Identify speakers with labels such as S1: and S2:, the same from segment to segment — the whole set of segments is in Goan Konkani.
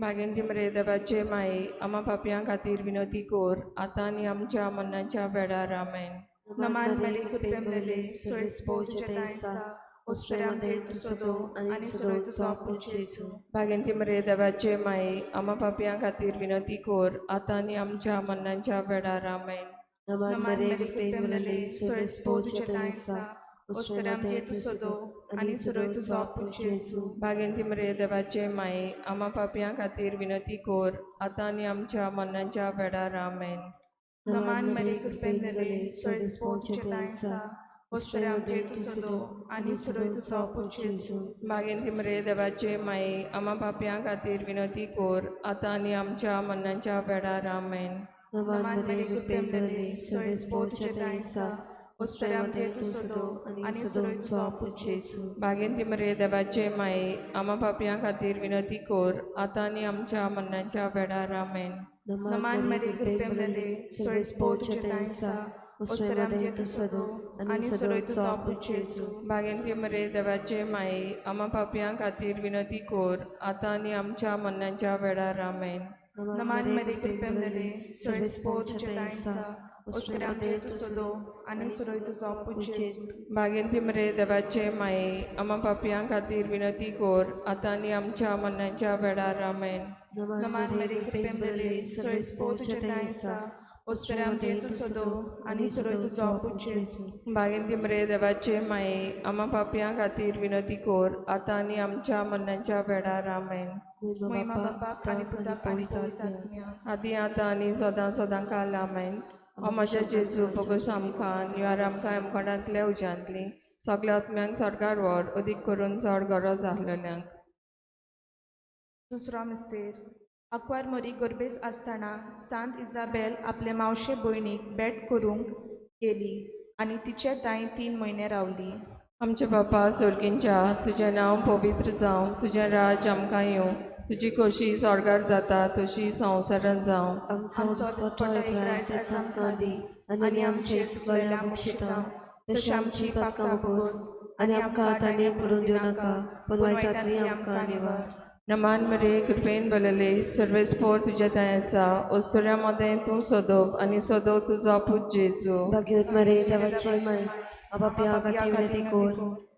S1: भागेंती मरे देवाचे माये आमा पापयां खातीर विनवती कोर आतां आनी आमच्या मरणाच्या वेळार. आमेन.
S2: नमान मरे कृपेन भरलेले, सर्वेस्पोर तुजें ठांय आसा, ओस्तोऱ्या मदें तूं सदो आनी सदो तुजो पूत जेजू.
S1: भागेंती मरे देवाचे माये आमा पापयां खातीर विनवती कोर आतां आनी आमच्या मरणाच्या वेळार. आमेन.
S2: नमान मरे कृपेन भरलेले, सर्वेस्पोर तुजें ठांय आसा, ओस्तोऱ्या मदें तूं सदो आनी सदो तुजो पूत जेजू.
S1: भागेंती मरे देवाचे माये आमा पापयां खातीर विनवती कोर आतां आनी आमच्या मरणाच्या वेळार. आमेन.
S2: नमान मरे कृपेन भरलेले, सर्वेस्पोर तुजें ठांय आसा, ओस्तोऱ्या मदें तूं सदो आनी सदो तुजो पूत जेजू.
S1: भागेंती मरे देवाचे माये आमा पापयां खातीर विनवती कोर आतां आनी आमच्या मरणाच्या वेळार. आमेन.
S2: नमान मरे कृपेन भरलेले, सर्वेस्पोर तुजें ठांय आसा, ओस्तोऱ्या मदें तूं सदो आनी सदो तुजो पूत जेजू.
S1: भागेंती मरे देवाचे माये आमा पापयां खातीर विनवती कोर आतां आनी आमच्या मरणाच्या वेळार. आमेन.
S2: नमान मरे कृपेन भरलेले, सर्वेस्पोर तुजें ठांय आसा, ओस्तोऱ्या मदें तूं सदो आनी सदो तुजो पूत जेजू.
S1: भागेंती मरे देवाचे माये आमा पापयां खातीर विनवती कोर आतां आनी आमच्या मरणाच्या वेळार. आमेन.
S2: नमान मरे कृपेन भरलेले, सर्वेस्पोर तुजें ठांय आसा, ओस्तोऱ्या मदें तूं सदो आनी सदो तुजो पूत जेजू.
S1: भागेंती मरे देवाचे माये आमा पापयां खातीर विनवती कोर आतां आनी आमच्या मरणाच्या वेळार. आमेन.
S2: नमान मरे कृपेन भरलेले, सर्वेस्पोर तुजें ठांय आसा, ओस्तोऱ्या मदें तूं सदो आनी सदो तुजो पूत जेजू.
S1: भागेंती मरे देवाचे माये आमा पापयां खातीर विनवती कोर आतां आनी आमच्या मरणाच्या वेळार. आमेन.
S2: महिमा बापाक आनी पुताक आनी पवित्र आत्म्याक.
S1: आदी आतां आनी सदां सदां काल. आमेन. ओ म्हज्या जेजू, भोगोस आमकां निवार आमकां यमकोणांतल्या उज्यांतली सगल्या आत्म्यांक स्वर्गार व्हर, अदीक करून चड गरज आसलेल्यांक.
S2: दुसरो मिस्तेर. आंकवार मरी गर्भेस आसतना सांत इजाबेल आपले मावशे भयणीक भेट करूंक गेली आनी तिचे तांय 3 म्हयने रावली.
S1: आमचे बापा सोर्गींच्या, तुजें नांव पवित्र जावं, तुजें राज आमकां येवं, तुजी खोशी स्वर्गार जाता तशी संवसारांत जावं.
S3: आमचो दिसपट्टो एक रायस आयज आमकां दी आनी आमचे चुकलेल्या बक्षिता तशी आमची पातकां बोगोस आनी आमकां तांणी पडून दिवं नाका, पूण वायटांतली आमकां निवार.
S1: नमान मरे कृपेन भरलेले, सर्वेस्पोर तुजें ठांय आसा, ओस्तोऱ्या मदें तूं सदोव आनी सदो तुजो पूत जेजू.
S3: भाग्यवत मरे देवाचे माय, पापयां खातीर विनवती कोर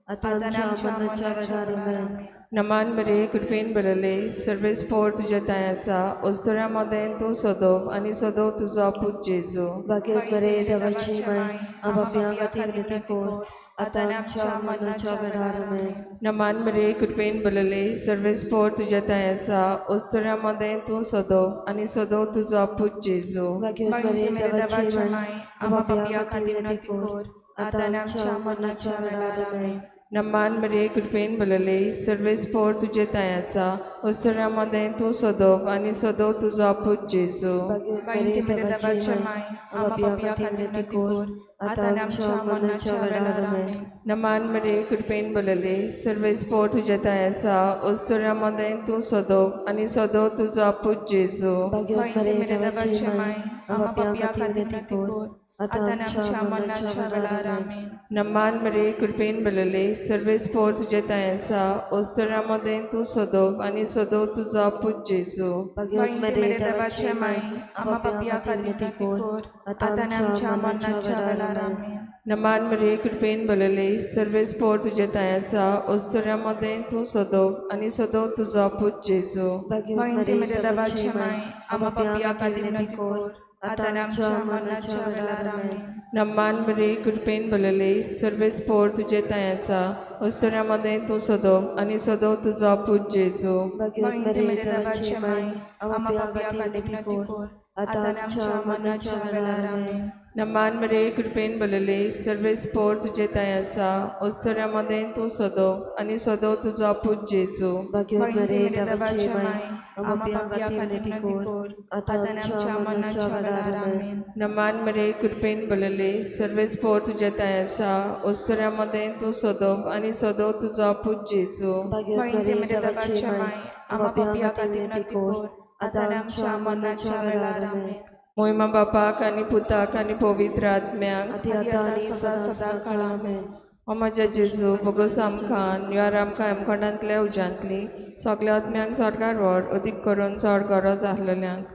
S3: आतां आमच्या मरणाच्या वेळार. आमेन.
S1: नमान मरे कृपेन भरलेले, सर्वेस्पोर तुजें ठांय आसा, ओस्तोऱ्या मदें तूं सदोव आनी सदो तुजो पूत जेजू.
S3: भाग्यवत मरे देवाची माय, पापयां खातीर विनवती कोर आतां आमच्या मरणाच्या वेळार. आमेन.
S1: नमान मरे कृपेन भरलेले, सर्वेस्पोर तुजें ठांय आसा, ओस्तोऱ्या मदें तूं सदोव आनी सदो तुजो पूत जेजू.
S3: भाग्यवत मरे देवाची माय, पापयां खातीर विनवती कोर आतां आमच्या मरणाच्या वेळार. आमेन.
S1: नमान मरे कृपेन भरलेले, सर्वेस्पोर तुजें ठांय आसा, ओस्तोऱ्या मदें तूं सदोव आनी सदो तुजो पूत जेजू.
S3: भाग्यवत मरे देवाची माय, पापयां खातीर विनवती कोर आतां आमच्या मरणाच्या वेळार. आमेन.
S1: नमान मरे कृपेन भरलेले, सर्वेस्पोर तुजें ठांय आसा, ओस्तोऱ्या मदें तूं सदोव आनी सदो तुजो पूत जेजू.
S3: भाग्यवत मरे देवाची माय, पापयां खातीर विनवती कोर आतां आमच्या मरणाच्या वेळार. आमेन.
S1: नमान मरे कृपेन भरलेले, सर्वेस्पोर तुजें ठांय आसा, ओस्तोऱ्या मदें तूं सदोव आनी सदो तुजो पूत जेजू.
S3: भाग्यवत मरे देवाची माय, पापयां खातीर विनवती कोर आतां आमच्या मरणाच्या वेळार. आमेन.
S1: नमान मरे कृपेन भरलेले, सर्वेस्पोर तुजें ठांय आसा, ओस्तोऱ्या मदें तूं सदोव आनी सदो तुजो पूत जेजू.
S3: भाग्यवत मरे देवाची माय, पापयां खातीर विनवती कोर आतां आमच्या मरणाच्या वेळार. आमेन.
S1: नमान मरे कृपेन भरलेले, सर्वेस्पोर तुजें ठांय आसा, ओस्तोऱ्या मदें तूं सदोव आनी सदो तुजो पूत जेजू.
S3: भाग्यवत मरे देवाची माय, पापयां खातीर विनवती कोर आतां आमच्या मरणाच्या वेळार. आमेन.
S1: नमान मरे कृपेन भरलेले, सर्वेस्पोर तुजें ठांय आसा, ओस्तोऱ्या मदें तूं सदोव आनी सदो तुजो पूत जेजू.
S3: भाग्यवत मरे देवाची माय, पापयां खातीर विनवती कोर आतां आमच्या मरणाच्या वेळार. आमेन.
S1: नमान मरे कृपेन भरलेले, सर्वेस्पोर तुजें ठांय आसा, ओस्तोऱ्या मदें तूं सदोव आनी सदो तुजो पूत जेजू.
S3: भाग्यवत मरे देवाची माय, पापयां खातीर विनवती कोर आतां आमच्या मरणाच्या वेळार. आमेन.
S1: मोहिमा बापाक आनी पुताक आनी पवित्र आत्म्याक.
S3: आदी आतां आनी सदां सदां काळ. आमेन.
S1: ओ म्हज्या जेजू, भोगोस आमकां निवार आमकां यमखंडांतल्या उज्यांतली सगल्या आत्म्यांक स्वर्गार व्हर, अदीक करून चड गरज आसलेल्यांक.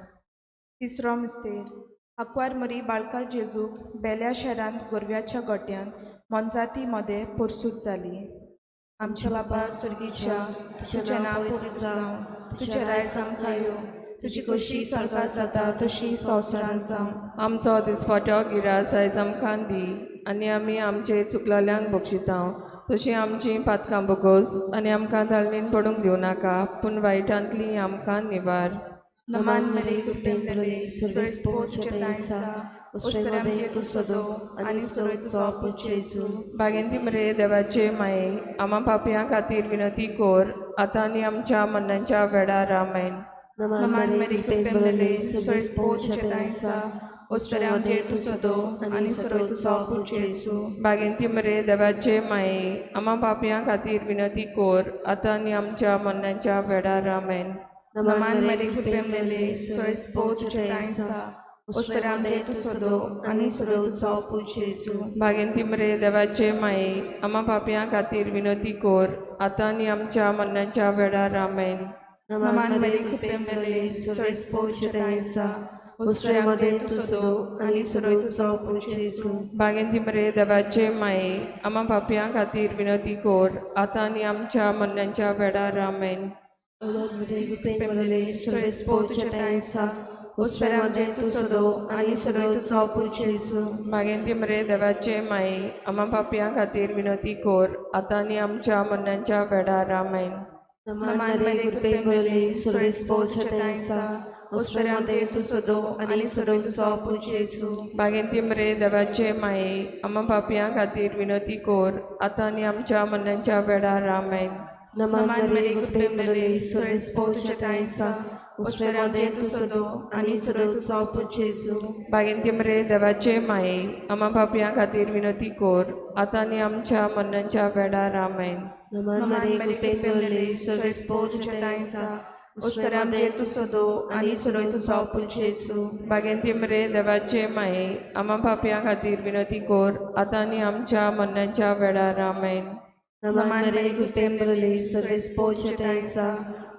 S2: तिसरो मिस्तेर. आंकवार मरी बाळका जेजूक बेल्या शहरांत गोरव्याच्या गोट्यांत मोनजाती मदें पोरसूद जाली. आमच्या बापा स्वर्गीच्या, तुजें नांव पवित्र जावं, तुजें रायज आमकां येवं, तुजी कशी स्वर्गार जाता तशी संवसारांत जावं.
S1: आमचो दिसपाटो गिरास आयज आमकां दी आनी आमी आमचे चुकलेल्यांक बक्षिता तशी आमची पातकां भोगोस आनी आमकां तालनीन पडूंक दिवं नाका, पूण वायटांतली आमकां निवार.
S2: नमान मरे कृपेन भरले, सर्वेस्पोर तुजे ठांय आसा, ओस्तऱ्यामदें तूं सदो आनी सरोय तुजो पूत जेजू.
S1: बागेंती मरे देवाचे माये, आमा पापयां खातीर विनंती कोर, आतां आनी आमच्या मरणाच्या वेळार. आमेन.
S3: नमान मरे कृपेन भरले, सर्वेस्पोर तुजे ठांय आसा, ओस्तऱ्यामदें तूं सदो आनी सरोय तुजो पूत जेजू.
S1: बागेंती मरे देवाचे माये, आमा पापयां खातीर विनंती कोर, आतां आनी आमच्या मरणाच्या वेळार. आमेन.
S2: नमान मरे कृपेन भरले, सर्वेस्पोर तुजे ठांय आसा, ओस्तऱ्यामदें तूं सदो आनी सरोय तुजो पूत जेजू.
S1: बागेंती मरे देवाचे माये, आमा पापयां खातीर विनंती कोर, आतां आनी आमच्या मरणाच्या वेळार. आमेन.
S2: नमान मरे कृपेन भरले, सर्वेस्पोर तुजे ठांय आसा, ओस्तऱ्यामदें तूं सदो आनी सरोय तुजो पूत जेजू.
S1: बागेंती मरे देवाचे माये, आमा पापयां खातीर विनंती कोर, आतां आनी आमच्या मरणाच्या वेळार. आमेन.
S3: नमान मरे कृपेन भरले, सर्वेस्पोर तुजे ठांय आसा, ओस्तऱ्यामदें तूं सदो आनी सरोय तुजो पूत जेजू.
S1: बागेंती मरे देवाचे माये, आमा पापयां खातीर विनंती कोर, आतां आनी आमच्या मरणाच्या वेळार. आमेन.
S3: नमान मरे कृपेन भरले, सर्वेस्पोर तुजे ठांय आसा, ओस्तऱ्यामदें तूं सदो आनी सरोय तुजो पूत जेजू.
S1: बागेंती मरे देवाचे माये, आमा पापयां खातीर विनंती कोर, आतां आनी आमच्या मरणाच्या वेळार. आमेन.
S3: नमान मरे कृपेन भरले, सर्वेस्पोर तुजे ठांय आसा, ओस्तऱ्यामदें तूं सदो आनी सरोय तुजो पूत जेजू.
S1: बागेंती मरे देवाचे माये, आमा पापयां खातीर विनंती कोर, आतां आनी आमच्या मरणाच्या वेळार. आमेन.
S3: नमान मरे कृपेन भरले, सर्वेस्पोर तुजे ठांय आसा, ओस्तऱ्यामदें तूं सदो आनी सरोय तुजो पूत जेजू.
S1: बागेंती मरे देवाचे माये, आमा पापयां खातीर विनंती कोर, आतां आनी आमच्या मरणाच्या वेळार. आमेन.
S3: नमान मरे कृपेन भरले, सर्वेस्पोर तुजे ठांय आसा,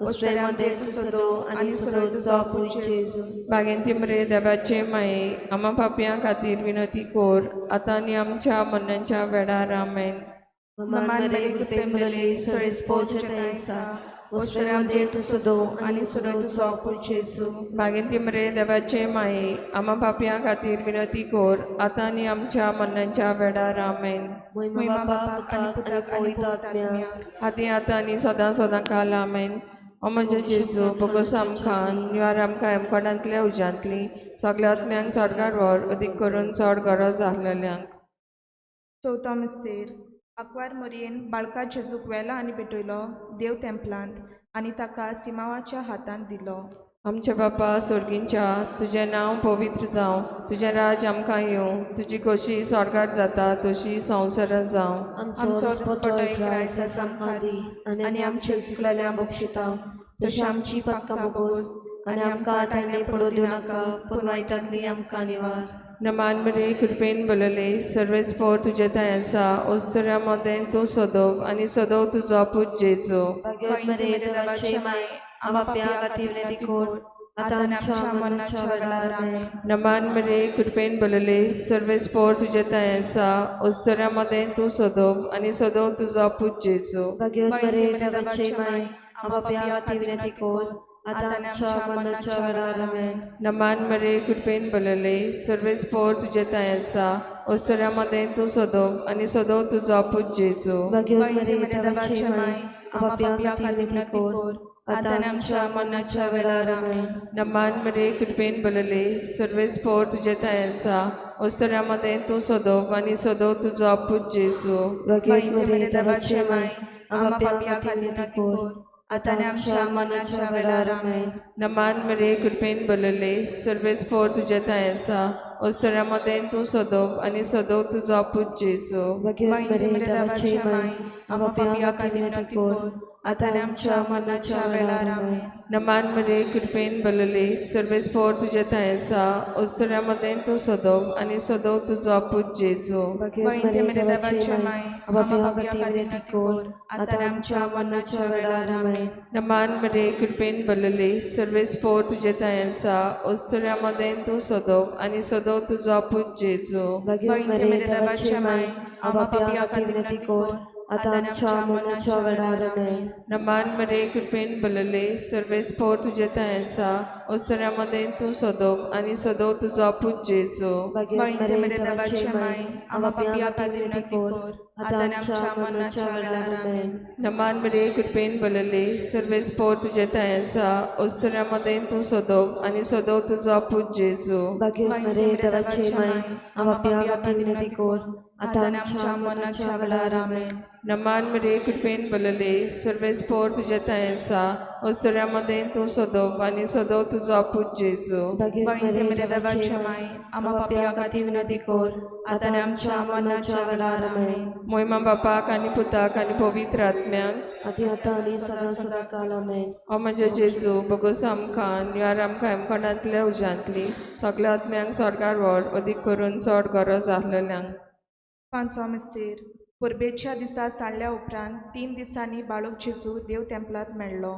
S3: ओस्तऱ्यामदें तूं सदो आनी सरोय तुजो पूत जेजू.
S1: बागेंती मरे देवाचे माये, आमा पापयां खातीर विनंती कोर, आतां आनी आमच्या मरणाच्या वेळार. आमेन.
S3: नमान मरे कृपेन भरले, सर्वेस्पोर तुजे ठांय आसा, ओस्तऱ्यामदें तूं सदो आनी सरोय तुजो पूत जेजू.
S1: बागेंती मरे देवाचे माये, आमा पापयां खातीर विनंती कोर, आतां आनी आमच्या मरणाच्या वेळार. आमेन.
S3: महिमा बापाक आनी पुताक आनी पवित्र आत्म्याक,
S1: आदी आतां आनी सदां सदां काल. आमेन. ओ म्हज्या जेजू, भोगोस आमकां निवार आमकां यमकोणांतल्या उज्यांतली सगल्या आत्म्यांक स्वर्गार व्हर, अदीक करून चड गरज आसलेल्यांक.
S2: चवथो मिस्तेर. आंकवार मरयेन बाळका जेजूक व्हेलो आनी भेटयलो देव तेंपलांत आनी ताका सिमांवाच्या हातांत दिलो.
S1: आमच्या बापा स्वर्गींच्या, तुजें नांव पवित्र जावं, तुजें राज आमकां येवं, तुजी खोशी स्वर्गार जाता तशी संवसारांत जावं.
S3: आमचो दिसपट्टो ग्रास आमकां दी आनी आमचे चुकलेल्या बक्षिता तशी आमची पातकां भोगोस आनी आमकां ताणें पडूं दिवं नाका, पूण वायटांतली आमकां निवार.
S1: नमान मरे कृपेन भरले, सर्वेस्पोर तुजे ठांय आसा, ओस्तऱ्या मदें तूं सदोव आनी सदोव तुजो पूत जेजू.
S3: भाग्यवत मरे देवाचे माय, आमा पापयां खातीर विनंती कोर, आतां आमच्या मरणाच्या वेळार. आमेन.
S1: नमान मरे कृपेन भरले, सर्वेस्पोर तुजे ठांय आसा, ओस्तऱ्या मदें तूं सदोव आनी सदोव तुजो पूत जेजू.
S3: भाग्यवत मरे देवाचे माय, आमा पापयां खातीर विनंती कोर, आतां आमच्या मरणाच्या वेळार. आमेन.
S1: नमान मरे कृपेन भरले, सर्वेस्पोर तुजे ठांय आसा, ओस्तऱ्या मदें तूं सदोव आनी सदोव तुजो पूत जेजू.
S3: भाग्यवत मरे देवाचे माय, आमा पापयां खातीर विनंती कोर, आतां आमच्या मरणाच्या वेळार. आमेन.
S1: नमान मरे कृपेन भरले, सर्वेस्पोर तुजे ठांय आसा, ओस्तऱ्या मदें तूं सदोव आनी सदोव तुजो पूत जेजू.
S3: भाग्यवत मरे देवाचे माय, आमा पापयां खातीर विनंती कोर, आतां आमच्या मरणाच्या वेळार. आमेन.
S1: नमान मरे कृपेन भरले, सर्वेस्पोर तुजे ठांय आसा, ओस्तऱ्या मदें तूं सदोव आनी सदोव तुजो पूत जेजू.
S3: भाग्यवत मरे देवाचे माय, आमा पापयां खातीर विनंती कोर,
S2: आतां आमच्या मरणाच्या वेळार आमेन.
S1: नमान मरे कृपेन बलले सर्वेस्पोर तुजे थंय आसा, अस्तुऱ्यां मदें तूं सदोव आनी सदोव तुजो आपूत जेजू.
S2: भाग्यवंत मरे देवाचे माय, आमा पापयां खातीर विनंती कर, आतां आमच्या मरणाच्या वेळार आमेन.
S1: नमान मरे कृपेन बलले सर्वेस्पोर तुजे थंय आसा, अस्तुऱ्यां मदें तूं सदोव आनी सदोव तुजो आपूत जेजू.
S3: भाग्यवंत मरे देवाचे माय, आमा पापयां खातीर विनंती कर, आतां आमच्या मरणाच्या वेळार आमेन.
S1: नमान मरे कृपेन बलले सर्वेस्पोर तुजे थंय आसा, अस्तुऱ्यां मदें तूं सदोव आनी सदोव तुजो आपूत जेजू.
S3: भाग्यवंत मरे देवाचे माय, आमा पापयां खातीर विनंती कर, आतां आमच्या मरणाच्या वेळार आमेन.
S1: नमान मरे कृपेन बलले सर्वेस्पोर तुजे थंय आसा, अस्तुऱ्यां मदें तूं सदोव आनी सदोव तुजो आपूत जेजू.
S3: भाग्यवंत मरे देवाचे माय, आमा पापयां खातीर विनंती कर, आतां आमच्या मरणाच्या वेळार आमेन.
S1: नमान मरे कृपेन बलले सर्वेस्पोर तुजे थंय आसा, अस्तुऱ्यां मदें तूं सदोव आनी सदोव तुजो आपूत जेजू.
S3: भाग्यवंत मरे देवाचे माय, आमा पापयां खातीर विनंती कर, आतां आमच्या मरणाच्या वेळार आमेन.
S1: मोहिमा बापाक आनी पुताक आनी पवित्र आत्म्याक,
S3: आती आतां आनी सदां सदां काल आमेन.
S1: ओ म्हज्या जेजू, भोगोस आमकां निवार आमकां हेमखंडांतल्या उज्यांतली सगल्या आत्म्यांक स्वर्गार व्हर, अदीक करून चड गरज आसलेल्यांक.
S2: पांचवो मिस्तेर. परबेच्या दिसा सांडल्या उपरांत 3 दिसांनी बाळूक जेजू देव तेंपलांत मेळ्ळो.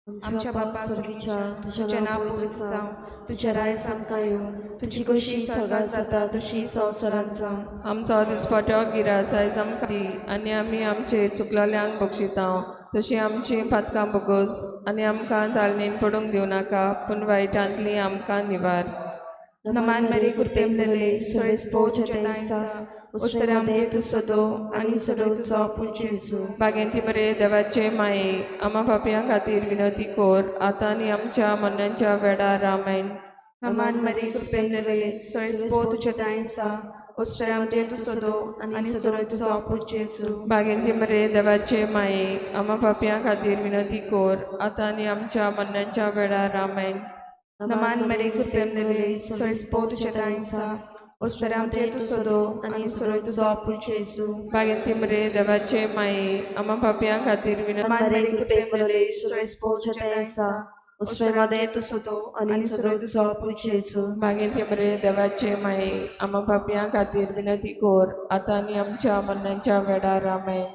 S3: आमच्या बापा स्वर्गीच्या, तुझें नांव पवित्र जावं, तुजें राज आमकां येवं, तुजी खोशी स्वर्गांत जाता तशी संवसारांत जावं.
S1: आमचो दिसपटो गिरास आयज आमकां दी, आनी आमी आमचे चुकलेल्यांक बक्षिता तशी आमची पातकां भोगोस, आनी आमकां तालनेन पडूंक दिवं नाका, पूण वायटांतली आमकां निवार.
S2: नमान मरे कृपेन भरलेले, सर्वेस्पोर तुजे थंय आसा, अस्तुऱ्यां मदें तूं सदो आनी सदो तुजो आपूत जेजू.
S1: भाग्यंती मरे देवाचे माये, आमा पापयां खातीर विनंती कर, आतां आनी आमच्या मरणाच्या वेळार आमेन.
S2: नमान मरे कृपेन भरलेले, सर्वेस्पोर तुजे थंय आसा, अस्तुऱ्यां मदें तूं सदो आनी सदो तुजो आपूत जेजू.
S1: भाग्यंती मरे देवाचे माये, आमा पापयां खातीर विनंती कर, आतां आनी आमच्या मरणाच्या वेळार आमेन.
S2: नमान मरे कृपेन भरलेले, सर्वेस्पोर तुजे थंय आसा, अस्तुऱ्यां मदें तूं सदो आनी सदो तुजो आपूत जेजू.
S1: भाग्यंती मरे देवाचे माये, आमा पापयां खातीर विनंती
S3: नमान मरे कृपेन भरलेले, सर्वेस्पोर तुजे थंय आसा, अस्तुऱ्यां मदें तूं सदो आनी सदो तुजो आपूत जेजू.
S1: भाग्यंती मरे देवाचे माये, आमा पापयां खातीर विनंती कर, आतां आनी आमच्या मरणाच्या वेळार आमेन.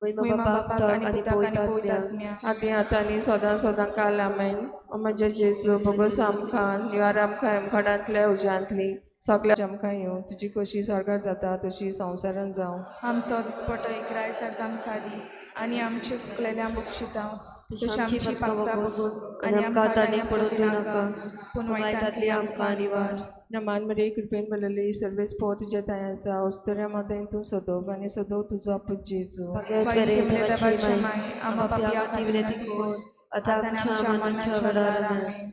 S3: मोहिमा बापाक आनी पुताक आनी पवित्र आत्म्याक,
S1: आदी आतां आनी सदां सदां काल आमेन. ओ म्हज्या जेजू, भोगोस आमकां निवार आमकां हेमखंडांतल्या उज्यांतली सगल्या आमकां येवं, तुजी खोशी स्वर्गार जाता तशी संवसारांत जावं.
S2: आमचो दिसपटो इकरायस आज आमकां दी, आनी आमचे चुकलेल्या बक्षिता
S3: तशी आमची पातकां भोगोस, आनी आमकां ताणें पडून दिवं नाका, पूण वायटांतली आमकां निवार.
S1: नमान मरे कृपेन भरलेली, सर्वेस्पोर तुजे थंय आसा, अस्तुऱ्यां मदें तूं सदोव आनी सदोव तुजो आपूत जेजू.
S3: भाग्यवंत मरे देवाचे माय, आमा पापयां खातीर विनंती कर, आतां आमच्या मरणाच्या वेळार आमेन.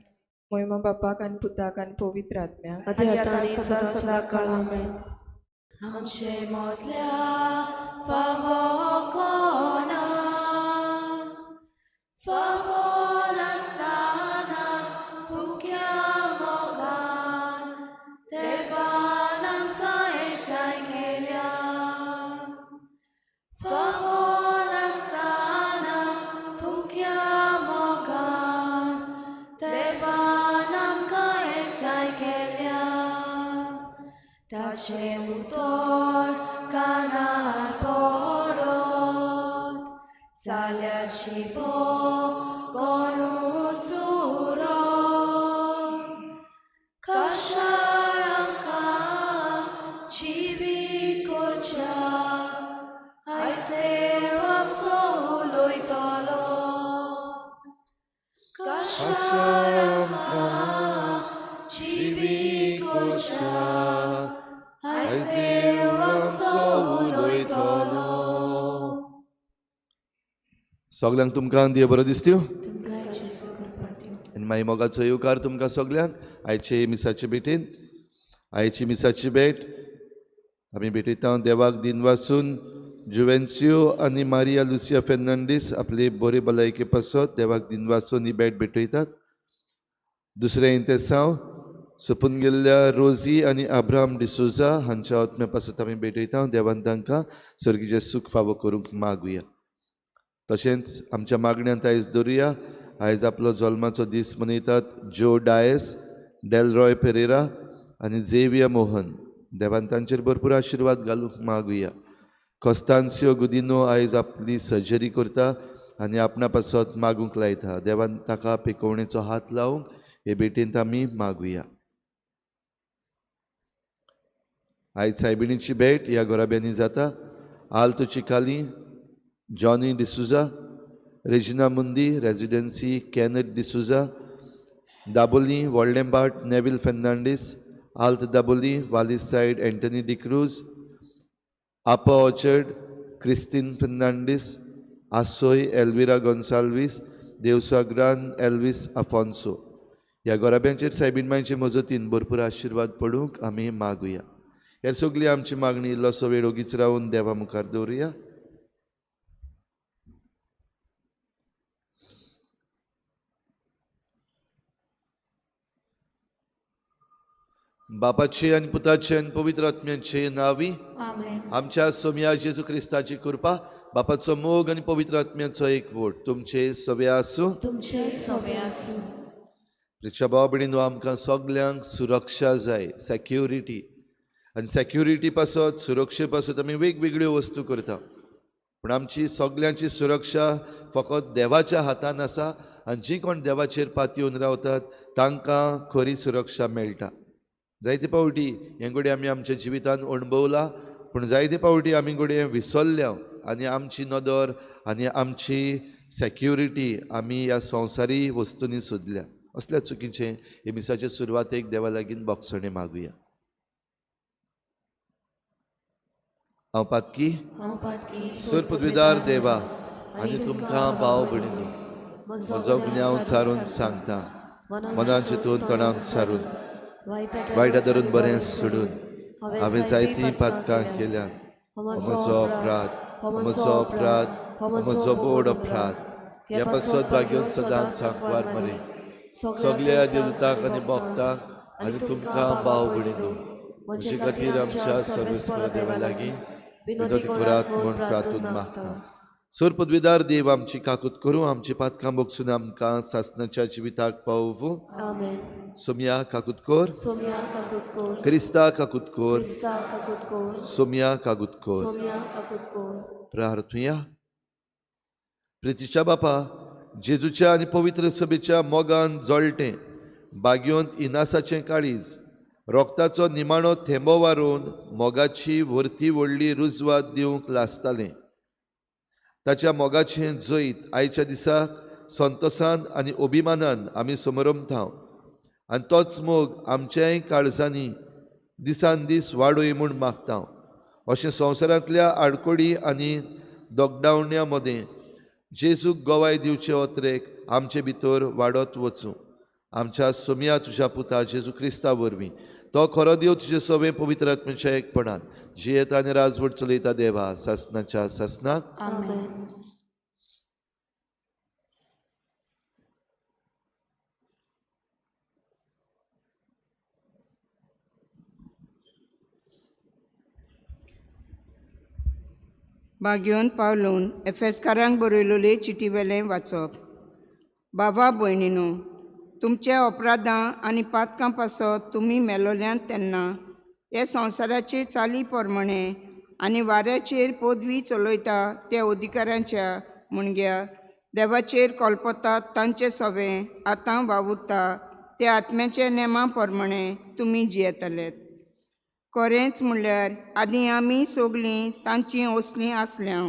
S1: मोहिमा बापाक आनी पुताक आनी पवित्र आत्म्याक,
S3: आती आतां आनी सदां सदां काल आमेन.
S4: आमचे मोदल्या फावो कोणा, फावो नासतना फुक्या मोगान देवान आमकां एकठांय केल्या. फावो नासतना फुक्या मोगान देवान आमकां एकठांय केल्या. ताचें उतर कानार पडत जाल्यार शिवो कोणूच उरत. कशाय आमकां जिवीत करच्या आयज देव आमचो उलयतलो. कशाय आमकां जिवीत करच्या आयज देव आमचो उलयतलो.
S5: सगल्यांक तुमकां देव बरो दिसत्यो आनी मागीर मोगाचो येवकार तुमकां सगल्यांक आयचे मिसाचे भेटेन. आयची मिसाची भेट आमी भेटयता देवाक दिनवासून जुवेन्सियो आनी मारिया लुसिया फेर्नांडीस आपले बरे भलायके पासत देवाक दिनवासून ही भेट भेटयतात. दुसरें इंतेसांव सोंपून गेल्ल्या रोजी आनी अब्राहम डिसोजा हांच्या आत्म्या पासत आमी भेटयता. देवान तांकां सर्गीचें सूख फावो करूंक मागुया. तशेंच आमच्या मागण्यांत आयज दवरुया. आयज आपलो जल्माचो दीस मनयतात जो डायस, डेलरॉय पेरेरा आनी झेवियर मोहन. देवान तांचेर भरपूर आशिर्वाद घालूंक मागुया. कोस्तान्सियो गुदिनो आयज आपली सर्जरी करता आनी आपणा पासत मागूंक लायता. देवान ताका पिकोवणेचो हात लावंक हे भेटेंत आमी मागुया. आयज सायबिणीची भेट ह्या घराब्यांनी जाता. Alto Chicali, Johnny D'Souza, Regina Mundi residency, Kenneth D'Souza, Dabolim Voldembat Neville Fernandes, Alt Dabolim Walis side Anthony D'Cruz, Apa Orchard Christine Fernandes, Asoi Elvira Gonsalves, देवसाग्रान Elvis Afonso. ह्या घराब्यांचेर सायबीण मांयचे मजतीन भरपूर आशिर्वाद पडूंक आमी मागुया. ह्या सगळी आमची मागणी इल्लोसो वेळ ओगीच रावन देवा मुखार दवरुया. बापाचे आनी पुताचे आनी पवित्र आत्म्याचे नांवी आमच्या सोम्या जेजू क्रिस्ताची कृपा, बापाचो मोग आनी पवित्र आत्म्याचो एकवट तुमचे सवे आसूं.
S3: तुमचे सवे आसूं.
S5: प्रिच्या भाव भयणीनो, आमकां सगल्यांक सुरक्षा जाय, सॅक्युरिटी. आनी सॅक्युरिटी पासत, सुरक्षे पासत आमी वेगवेगळ्यो वस्तू करता, पूण आमची सगल्यांची सुरक्षा फकत देवाच्या हातान आसा आनी जी कोण देवाचेर पातयेवन रावतात तांकां खरी सुरक्षा मेळटा. जायते फावटी हें घडये आमी आमच्या जिवितान अणभवलां, पूण जायते फावटी आमी घडये विसरल्या आनी आमची नदर आनी आमची सॅक्युरिटी आमी ह्या संवसारी वस्तूंनी सोदल्या. असल्या चुकीचें हे मिसाचे सुरवातेक देवा लागीं बोगसणें मागुया. हांव पातकी सुर पदवीदार देवा आनी तुमकां भाव भयणीनो म्हजो गुन्यांव सारून सांगता, मनान चिंतून तणान सारून वायटा धरून बरें सोडून हांवें जायतीं पातकां केल्यात. म्हजो अपराध, म्हजो अपराध, म्हजो बोड अपराध. ह्या पासत भाग्योन सदांच सांकवार मरे सगल्या देवतांक आनी भक्तांक आनी तुमकां भाव भयणीनो म्हजे खातीर आमच्या सर्वेस्पर देवा लागीं विनोदी करात म्हूण प्रार्थून मागता. सोर पदवीदार देव आमची काकूत करूं, आमची पातकां बोगसून आमकां सासणाच्या जिविताक पावोवं. सोम्या काकूत कर, क्रिस्ता काकूत कर, सोम्या काकूत कर. प्रार्थुया. प्रितीच्या बापा, जेजूच्या आनी पवित्र सभेच्या मोगान जळटें बागयोंत इनासाचें काळीज रोगताचो निमाणो थेंबो वारून मोगाची व्हरती व्हडली रुजवात दिवंक लासतालें. ताच्या मोगाचें जैत आयच्या दिसाक संतोसान आनी अभिमानान आमी समरमता आनी तोच मोग आमच्याय काळजांनी दिसान दीस वाडोय म्हूण मागता. अशें संवसारांतल्या आडकोडी आनी दोगडावण्या मदें जेजूक गवाय दिवचे अत्रेक आमचे भितर वाडत वचूं. आमच्या सोम्या तुज्या पुता जेजू क्रिस्ता वरवीं तो खरो देव तुजे सवें पवित्र आत्म्याच्या एकपणान जियेता आनी राजवट चलयता देवा सासनाच्या सासनाक.
S6: बागयोन पावलून एफेसकारांक बरयलेले चिटी वेलें वाचप. बाबा भयणीनो, तुमच्या अपराधां आनी पातकां पासत तुमी मेलोल्यांत तेन्ना हे संवसाराचे चाली प्रमाणे आनी वाऱ्याचेर पदवी चलयता त्या अधिकाऱ्यांच्या मुणग्या देवाचेर कल्पतात तांचे सवें आतां वावुरता त्या आत्म्याच्या नेमा प्रमाणे तुमी जियेतले. खरेंच म्हणल्यार आदीं आमी सगळीं तांची असलीं आसल्या,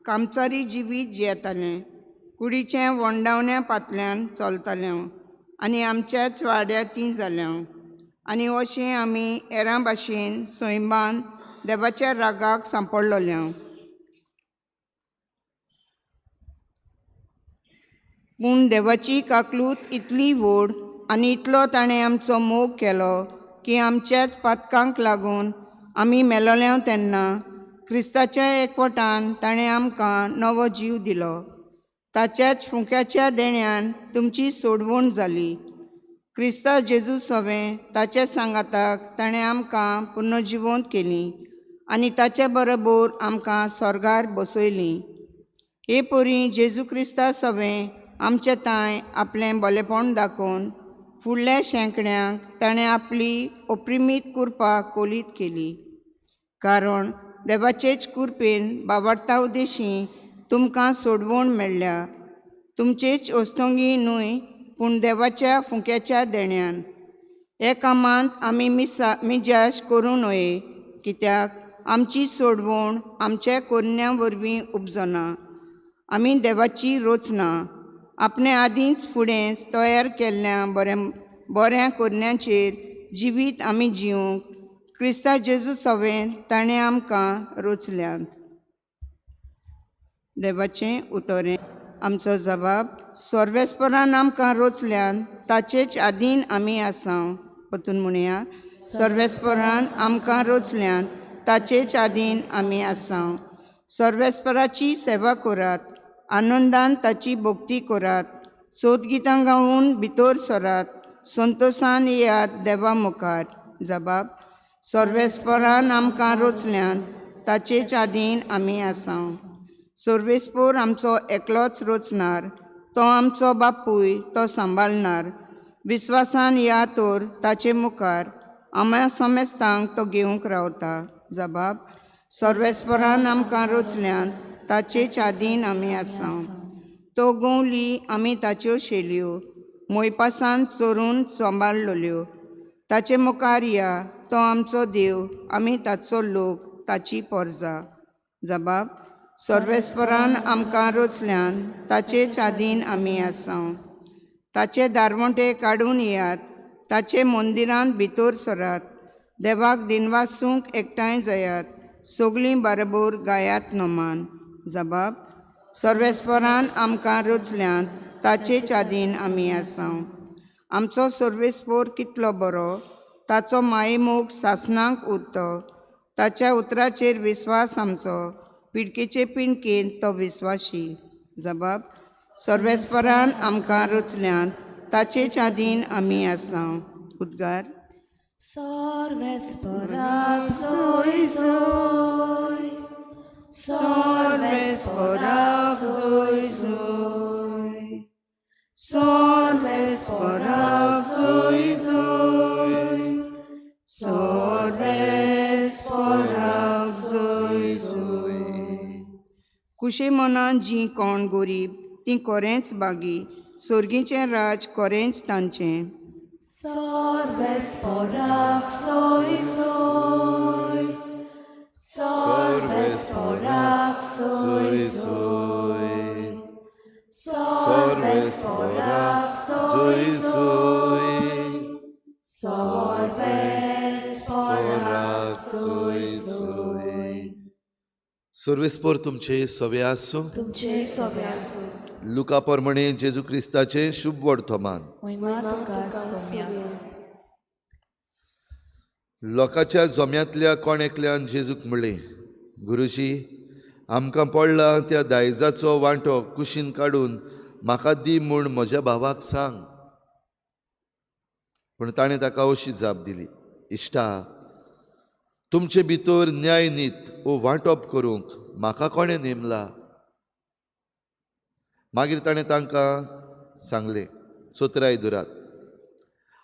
S6: कामचारी जिवीत जियेतालें, कुडीचें वंडावण्या पातल्यान चलतालें आनी आमच्याच वाड्यार ती जाल्या. आनी अशें आमी हेरां भाशेन सैमान देवाच्या रागाक सांपडलोल्या. पूण देवाची काकलूत इतली व्हड आनी इतलो ताणें आमचो मोग केलो की आमच्याच पातकांक लागून आमी मेलोल्या तेन्ना क्रिस्ताच्या एकवटान ताणें आमकां नवो जीव दिलो. ताच्याच फुंक्याच्या देण्यान तुमची सोडवण जाली. क्रिस्ता जेजू सवें ताच्या सांगाताक ताणें आमकां पुनर्जिवंत केली आनी ताच्या बरोबर आमकां स्वर्गार बसयलीं. हे पोरी जेजू क्रिस्ता सवें आमचे तांय आपलें बलेपण दाखोवन फुडल्या शेंकड्यांक ताणें आपली ओप्रिमीत कुरपा कोलीत केली. कारण देवाचेच कुरपेन बावडता उदेशी तुमकां सोडवण मेळ्ळ्या, तुमचेच वस्तोंगी न्हय पूण देवाच्या फुंक्याच्या देण्यान. हे कामांत आमी मिजास करूं नये, कित्याक आमची सोडवण आमच्या कोरण्या वरवीं उपजना. आमी देवाची रचना आपणे आदींच फुडेंच तयार केल्ल्या बऱ्या कोरण्याचेर जिवीत आमी जिवंक क्रिस्ता जेजू सवें ताणें आमकां रचल्यात. देवाचें उतरें आमचो जबाब सर्वेस्परान आमकां रचल्यान ताचेच आदीन आमी आसा. परतून म्हणया, सर्वेस्परान आमकां रचल्यान ताचेच आदीन आमी आसा. सर्वेस्पराची सेवा करात, आनंदान ताची भक्ती करात, सोदगितां गावन भितर सरात, संतोशान येयात देवा मुखार. जबाब सर्वेस्परान आमकां रचल्यान ताचेच आदीन आमी आसा. सर्वेस्पोर आमचो एकलोच रचणार, तो आमचो बापूय, तो सांबाळणार. विस्वासान या तर ताचे मुखार आम्या समेस्तांक तो घेवंक रावता. जबाब सर्वेस्परान आमकां रचल्यान ताचेच आदीन आमी आसा. तो गवली आमी ताच्यो शेलयो मोयपासान चोरून सांबाळल्यो. ताचे मुखार या, तो आमचो देव, आमी ताचो लोक, ताची पोरजा. जबाब सर्वेस्परान आमकां रचल्यान ताचेच आदीन आमी आसा. ताचे दारवंटे काडून येयात, ताचे मंदिरांत भितर सरात, देवाक दिनवासूंक एकठांय जायात, सगळीं बरोबर गायात नमान. जबाब सर्वेस्परान आमकां रचल्यान ताचेच आदीन आमी आसा. आमचो सर्वेस्पोर कितलो बरो, ताचो मायेमोग सासणाक उरतो. ताच्या उतराचेर विस्वास आमचो, पिडकेचे पिणकेन तो विस्वाशी. जबाब सर्वेस्परान आमकां रचल्यान ताचेच आदीन आमी आसा. उद्गार
S2: सर्वेस्पराक सोय सोय, सर्वेस्पराक सोय सोय, सर्वेस्पराक सोय सोय, सर्वेस्पराक सोय सोय.
S6: कुशे मनान जीं कोण गरीब तीं कोरेंच बागी, सोर्गीचें राज कोरेंच तांचें.
S2: सर्वेस्पराक सोय सोय, सर्वेस्पराक सोय सोय, सर्वेस्पराक सोय सोय, सर्वेस्पराक सोय सोय.
S5: सर्वेस्पोर तुमचे सवे आसूं.
S2: तुमचे सवे आसूं.
S5: लुका प्रमाणे जेजू क्रिस्ताचें शुभ वर्तमान.
S2: महिमा तुका सोम्या.
S5: लोकांच्या जम्यांतल्या कोण एकल्यान जेजूक म्हणलें, गुरुजी, आमकां पडला त्या दायजाचो वांटो कुशीन काडून म्हाका दी म्हूण म्हज्या भावाक सांग. पूण ताणें ताका अशी जाप दिली, इश्टा, तुमचे भितर न्याय नीत वो वांटप करूंक म्हाका कोणें नेमला? मागीर ताणें तांकां सांगलें, चतुराय धरात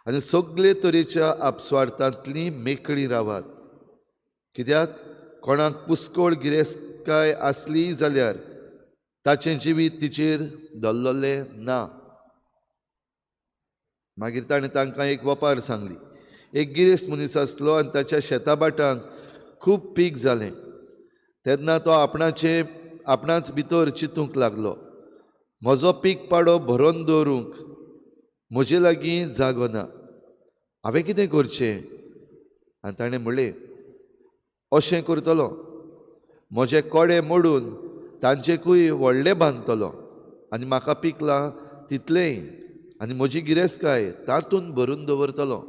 S5: आनी सगळे तरेच्या आपस्वार्थांतली मेकळी रावात. कित्याक कोणाक पुस्कोळ गिरेस्तकाय आसली जाल्यार ताचें जिवीत तिचेर दल्ललें ना. मागीर ताणें तांकां एक वपार सांगली. एक गिरेस्त मनीस आसलो आनी ताच्या शेताभाटांक खूब पीक जालें. तेन्ना तो आपणाच भितर चिंतूंक लागलो, म्हजो पीक पाडो भरोन दवरूंक म्हजे लागीं जागो ना, हांवें कितें करचें? आनी ताणें म्हणलें, अशें करतलो, म्हजे कोडे मोडून तांचेकूय व्हडलें बांदतलो आनी म्हाका पिकलां तितलेंय आनी म्हजी गिरेस्तकाय तातूंत भरून दवरतलो.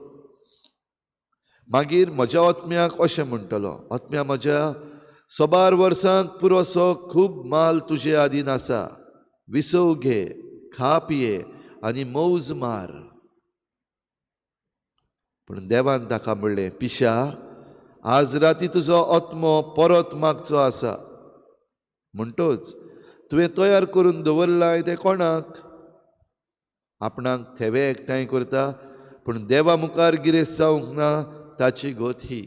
S5: मागीर म्हज्या आत्म्याक अशें म्हणटलो, आत्म्या म्हज्या सबार वर्सांक पुरोसो खूब माल तुजे आदीन आसा, विसव घे, खा पिये आनी मौज मार. पूण देवान ताका म्हणलें, पिशा, आज राती तुजो आत्मो परत मागचो आसा, म्हणटोच तुवें तयार करून दवरलां तें कोणाक? आपणाक थेवे एकठांय करता पूण देवा मुखार गिरेस्त जावंक ना ताची गत ही.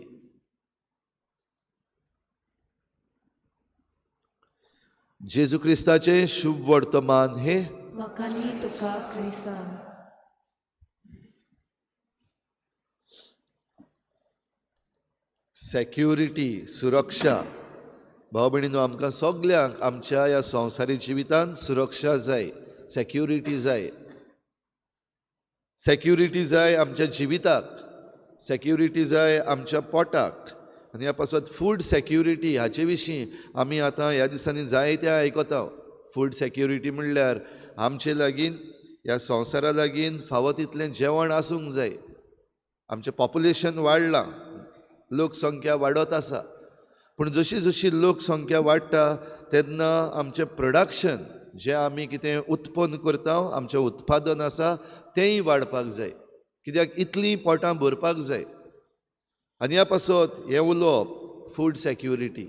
S5: जेजू क्रिस्ताचें शुभ वर्तमान हे.
S3: तुका क्रिस्ता.
S5: सेक्युरिटी, सुरक्षा. भाव भयणीनो, आमकां सगल्यांक आमच्या ह्या संवसारी जिवितांत सुरक्षा जाय, सेक्युरिटी जाय. सेक्युरिटी जाय आमच्या जिविताक, सेक्युरिटी जाय आमच्या पोटाक. आनी ह्या पासत फूड सेक्युरिटी हाचे विशीं आमी आतां ह्या दिसांनी जायतें आयकता. फूड सेक्युरिटी म्हणल्यार आमचे लागीं ह्या संवसारा लागीं फावो तितलें जेवण आसूंक जाय. आमचें पॉप्युलेशन वाडलां, लोकसंख्या वाडत आसा, पूण जशी जशी लोकसंख्या वाडटा तेन्ना आमचें प्रोडक्शन जें आमी कितें उत्पन्न करता, आमचें उत्पादन आसा तेंय वाडपाक जाय. कित्याक इतलीं पोटां भरपाक जाय. आनी ह्या पासत हें उलोवप फूड सेक्युरिटी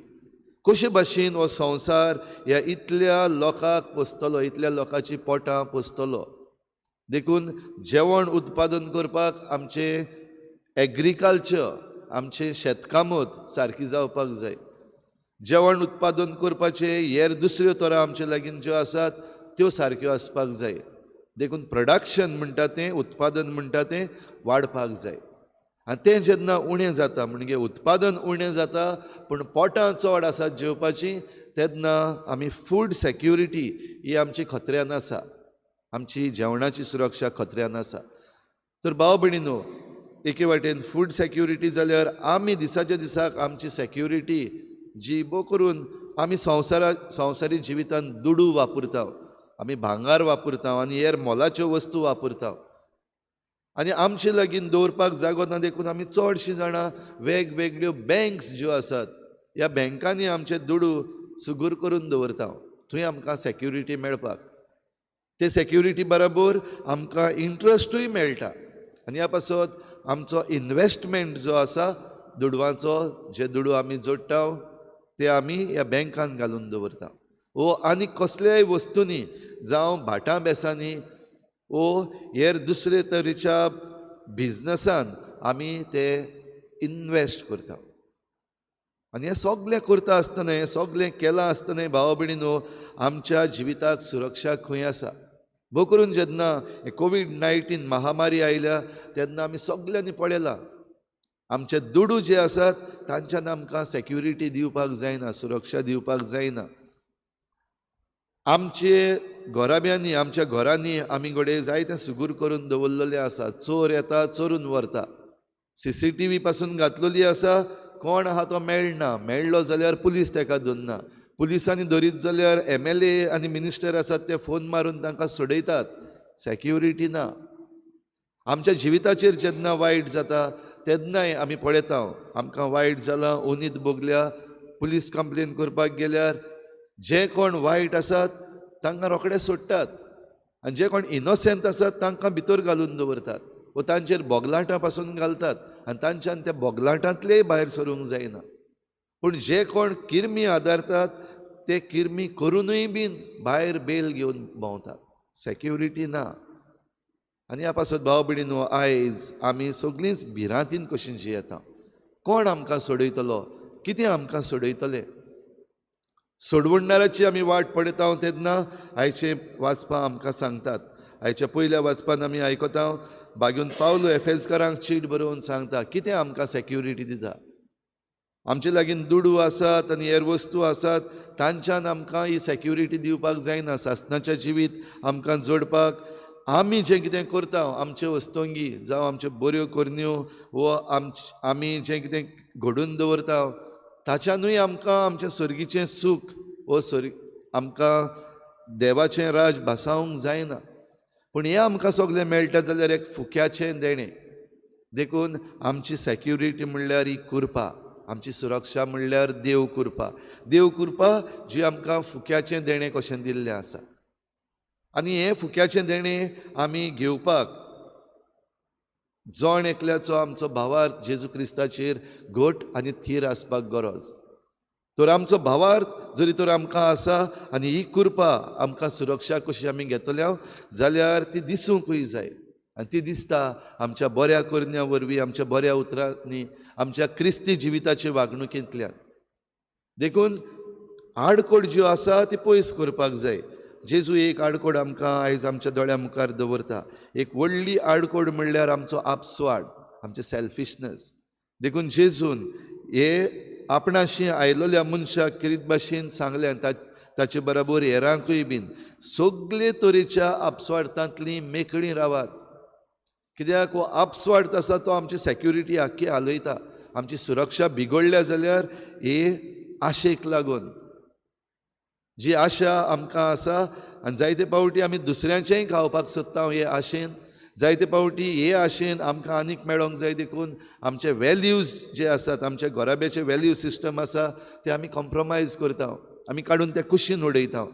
S5: कशे भाशेन हो संवसार ह्या इतल्या लोकांक पोसतलो, इतल्या लोकांची पोटां पोसतलो. देखून जेवण उत्पादन करपाक आमचें एग्रीकल्चर, आमचें शेतकामत सारकी जावपाक जाय. जेवण उत्पादन करपाचें हेर दुसऱ्यो तरा आमचे लागीं ज्यो आसात त्यो सारक्यो आसपाक जाय. देखून प्रोडक्शन म्हणटा तें, उत्पादन म्हणटा तें वाडपाक जाय. आनी तें जेन्ना उणें जाता, म्हणजे उत्पादन उणें जाता पूण पोटां चड आसात जेवपाचीं, तेन्ना आमी फूड सेक्युरिटी ही आमची खतऱ्यान आसा, आमची जेवणाची सुरक्षा खतऱ्यान आसा. तर भाव भयणीनो, एके वाटेन फूड सेक्युरिटी जाल्यार आमी दिसाच्या दिसाक आमची सेक्युरिटी जी बो करून आमी संवसारी जिवितांत दुडू वापरता, आमी भांगार वापरता आनी हेर मोलाच्यो वस्तू वापरता आनी आमचे लागीं दवरपाक जागो ना. देखून आमी चडशीं जाणां वेगवेगळ्यो बँक्स ज्यो आसात ह्या बँकांनी आमचे दुडू सुगूर करून दवरता, थंय आमकां सेक्युरिटी मेळपाक. ते सेक्युरिटी बरोबर आमकां इंट्रस्टूय मेळटा आनी ह्या पासत आमचो इन्वेस्टमेंट जो आसा दुडवांचो, जे दुडू आमी जोडटा ते आमी ह्या बँकान घालून दवरता वो आनी कसल्याय वस्तूंनी, जावं भाटां बेसांनी वो हेर दुसरे तरेच्या बिजनसान आमी ते इन्वेस्ट करता. आनी हें सगलें करता आसतना, हें सगलें केलां आसतना भाव भयणीनो, आमच्या जिविताक सुरक्षा खंय आसा? भोव करून जेन्ना कोवीड-19 महामारी आयल्या तेन्ना आमी सगल्यांनी पळयलां आमचे दुडू जे आसात तांच्यान आमकां सेक्युरिटी दिवपाक जायना, सुरक्षा दिवपाक जायना. आमचे घराब्यांनी, आमच्या घरांनी आमी घडये जायतें सुगूर करून दवरलेलें आसा. चोर येता, चोरून व्हरता. CCTV पासून घातलेली आसा, कोण आहा तो मेळना, मेळ्ळो जाल्यार पुलीस ताका धरना, पुलिसांनी धरीत जाल्यार MLA आनी मिनिस्टर आसात ते फोन मारून तांकां सोडयतात. सेक्युरिटी ना. आमच्या जिविताचेर जेन्ना वायट जाता तेन्नाय आमी पळयता आमकां वायट जालां, ओनीत भोगल्या, पुलीस कंप्लेन करपाक गेल्यार जे कोण वायट आसात तांकां रोखडे सोडटात आनी जे कोण इनोसेंट आसात तांकां भितर घालून दवरतात वो तांचेर बोगलाटां पासून घालतात आनी तांच्यान त्या बोगलाटांतलेय भायर सरूंक जायना. पूण जे कोण किर्मी आदारतात ते किर्मी करुनूय बीन भायर बेल घेवन भोंवतात. सेक्युरिटी ना. आनी ह्या पासत भाव भयणीनो, आयज आमी सगळींच भिरांतीन कशी जियेता. कोण आमकां सोडयतलो, कितें आमकां सोडयतलें? सोडवणाराची आमी वाट पळयता तेन्ना आयचें वाचपां आमकां सांगतात. आयच्या पयल्या वाचपान आमी आयकता बागून पावलो एफेजकारांक चीट बरोवन सांगता कितें आमकां सेक्युरिटी दिता. आमचे लागीं दुडू आसात आनी हेर वस्तू आसात तांच्यान आमकां ही सेक्युरिटी दिवपाक जायना. सासणाचें जिवीत आमकां जोडपाक आमी जें कितें करता, आमच्यो वस्तोंगी जावं आमच्यो बऱ्यो करण्यो वो आमी जें कितें घडून दवरता ताच्यानूय आमकां आमचें सर्गीचें सूख वो आमकां देवाचें राज भासावंक जायना. पूण हें आमकां सगळें मेळटा जाल्यार एक फुक्याचें देणें. देखून आमची सेक्युरिटी म्हणल्यार ही कृपा, आमची सुरक्षा म्हणल्यार देव कृपा. देव कृपा जी आमकां फुक्याचें देणें कशें दिल्लें आसा आनी हें फुक्याचें देणें आमी घेवपाक जण एकल्याचो आमचो भावार्थ जेजू क्रिस्ताचेर घट आनी थीर आसपाक गरज. तर आमचो भावार्थ जरी तर आमकां आसा आनी ही कृपा आमकां सुरक्षा कशी आमी घेतल्या जाल्यार ती दिसूंकूय जाय आनी ती दिसता आमच्या बऱ्या करण्या वरवीं, आमच्या बऱ्या उतरांनी, आमच्या क्रिस्ती जिविताचे वागणुकेंतल्यान. देखून आडकोड ज्यो आसा ती पयस करपाक जाय. जेजू एक आडकोड आमकां आयज आमच्या दोळ्या मुखार दवरता. एक व्हडली आडकोड म्हणल्यार आमचो आपस्वाड, आमचें सेल्फिशनस. देखून जेजून हे आपणाशी आयलोल्या मनशाक किरीत भाशेन सांगलें, ताचे बराबर हेरांकूय बीन सगळे तरेच्या आपस्वार्थांतली मेकळी रावात. कित्याक हो आपस्वार्थ आसा तो आमची सेक्युरिटी आख्खी हालयता. आमची सुरक्षा बिगडल्या जाल्यार हे आशेक लागून जी आशा आमकां आसा आनी जायते पावटी आमी दुसऱ्यांचेंय खावपाक सोदता हे आशेन, जायते पावटी हे आशेन आमकां आनीक मेळोंक जाय. देखून आमचे वेल्यूज जे आसात, आमच्या घराब्याचे वेल्यू सिस्टम आसा ते आमी कॉम्प्रोमायज करता, आमी काडून त्या कुशीन उडयता